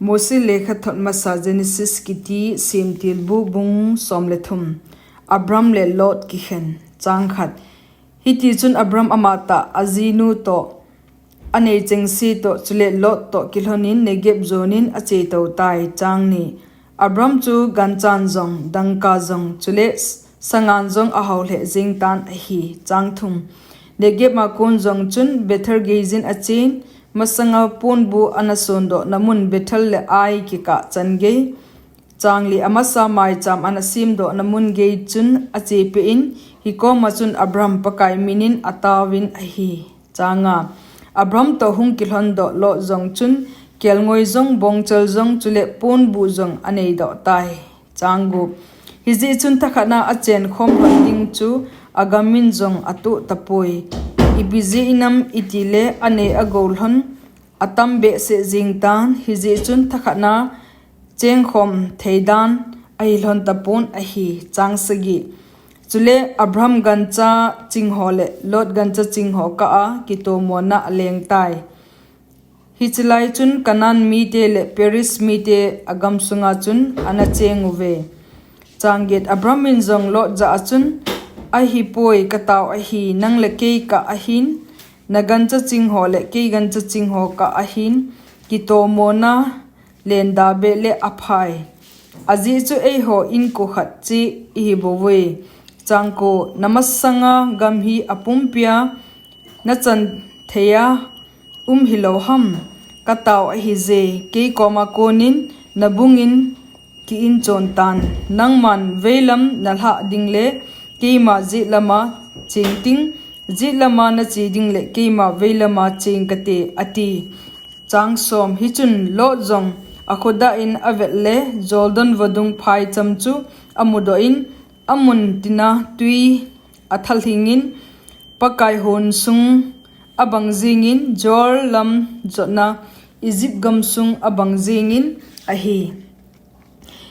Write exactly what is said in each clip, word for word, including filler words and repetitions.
Mosi lekhathot masa Genesis kiti Semtilbu bung som le thum. Abram le Lot kikhen. Chang khat. Hiti chun Abram amatah, ajinu toh, anei chengse toh, chule Lot toh kilhonin Negeb jonin achetou tai. Chang ni. Abram chu ganchan jong, dangka jong, chule sangan jong ahao lheh jeng tan ahi. Chang thum. Negeb a kon jong chun Bethel geijin achen, masanga ponbu ana sondohna mun Bethel le Ai kikah chan gei. Chang li. Amasa maicham ana semdohna mun gei chun achepeh in, hikoma chun Abram Pakai minin ataovin ahi. Chang nga. Abram toh hung kilhondoh Lot jong chun kelngoi jong, bongchal jong, chule ponbu jong aneidoh tai. Chang gup. Hijeh chun thakhatna achenkhom lhon ding chu agamin jong atoh tapoi. Ipi jeh inam itile anei agou lhon atam behseh jeng tan, hijeh chun thakhatna chengkhom thei dan ahi lhon tapon ahi. Chang sagi. Chule Abram gancha chingho le Lot gancha chingho kah a kitomona aleng tai. Hiche lai chun Canaan mite le Periz mite agam sunga chun ana cheng uve. Chang get. Abram in jong Lot jah a chun, ahipoi, katao ahi, nang le kei kah ahin, nagancha chingho le kei gancha chingho kah ahin kitomona lenda beh le aphai. Ajeh chu eiho inko khat cheh ihi bouve. Chang ko. Namasanga gam hi apumpia nachan thei a um hilou ham? Katao ahije, kei koma konin nabungin ki-in chon tan. Nangman veilam nalhah ding le keima jetlama cheng ting, jetlama nache ding le keima veilama cheng kate, ati. Chang som. Hichun Lot jong akhodah in avet le Jordan vadung phaicham chu amudoh in, amun tina twi athalhingin, Pakai hon sung abang jengin, Zoar lam jotna Egypt gamsung abang jengin ahi.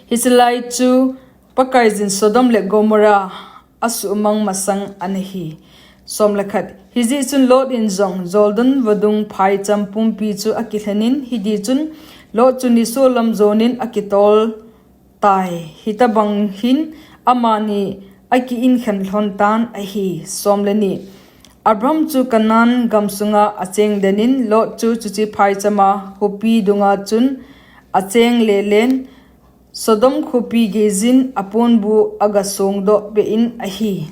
Hiche lai chu Pakaiyin Sodom le Gomorrah asuhmang masang ana hi. Som le khat. Hijeh chun Lot in jong Jordan vadung phaicham pumpi chu akilhenin, hiti chun Lot chu nisolam jonin akitol tai. Hitobang hin amani aki-inkhen lhon tan ahi. Som le ni. Abram chu Canaan gamsunga acheng denin, Lot chu chuche phaichama khopi dunga chun acheng lelen, Sodom khopi geijin aponbu agasongdoh peh in ahi.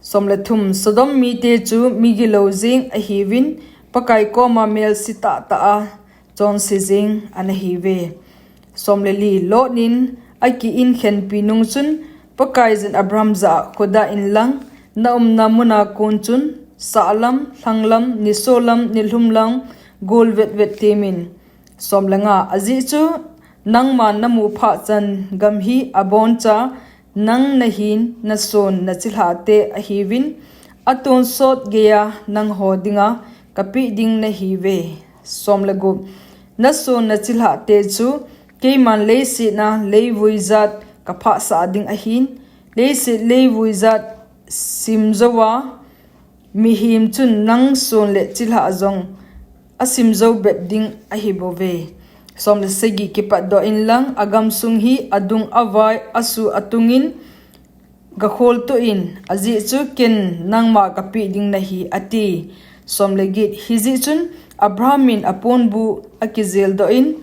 Som le thum. Sodom mite chu migilou jeng ahiuvin, Pakai koma melse tahtah a chonse jeng ana hiuve. Som le li. Lot in aki-inkhenpi nung chun, Pakaiyin Abram jah a, khodah inlang, naumna muna kon chun sahlam, lhanglam, nisolam, nilhumlam gol vetvet temin. Som le nga. Ajeh chu nangman namu phahchan gam hi aboncha nang nahin nason nachilhahte ahiuvin, atonsot geiya nangho dinga kapeh ding nahiuve. Som le gup. Nason nachilhahte chu keiman leiset a leivui jat kaphahsah ding ahin, leiset leivui jat simjouva mihem chun nang son le chilhah jong asimjou bep ding ahibouve. Som le sagi. Kipatdoh inlang, agamsung hi adung avai, asu atungin gakholtoh in, ajeh chu ken nangma kapeh ding nahi, ati. Som le get. Hijeh chun Abram in aponbu akijeldoh in,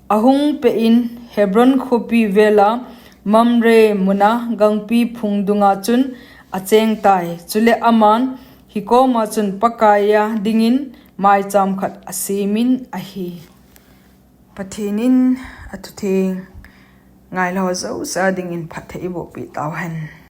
ahung peh in Hebron khopi vela Mamre muna gangpi phung dunga chun achengtai. Chule aman hikoma chun Pakaiya dingin maicham khat asemin ahi. Pathen in athutheng ngailou jouse a dingin phatthei eibohpeh tauhen.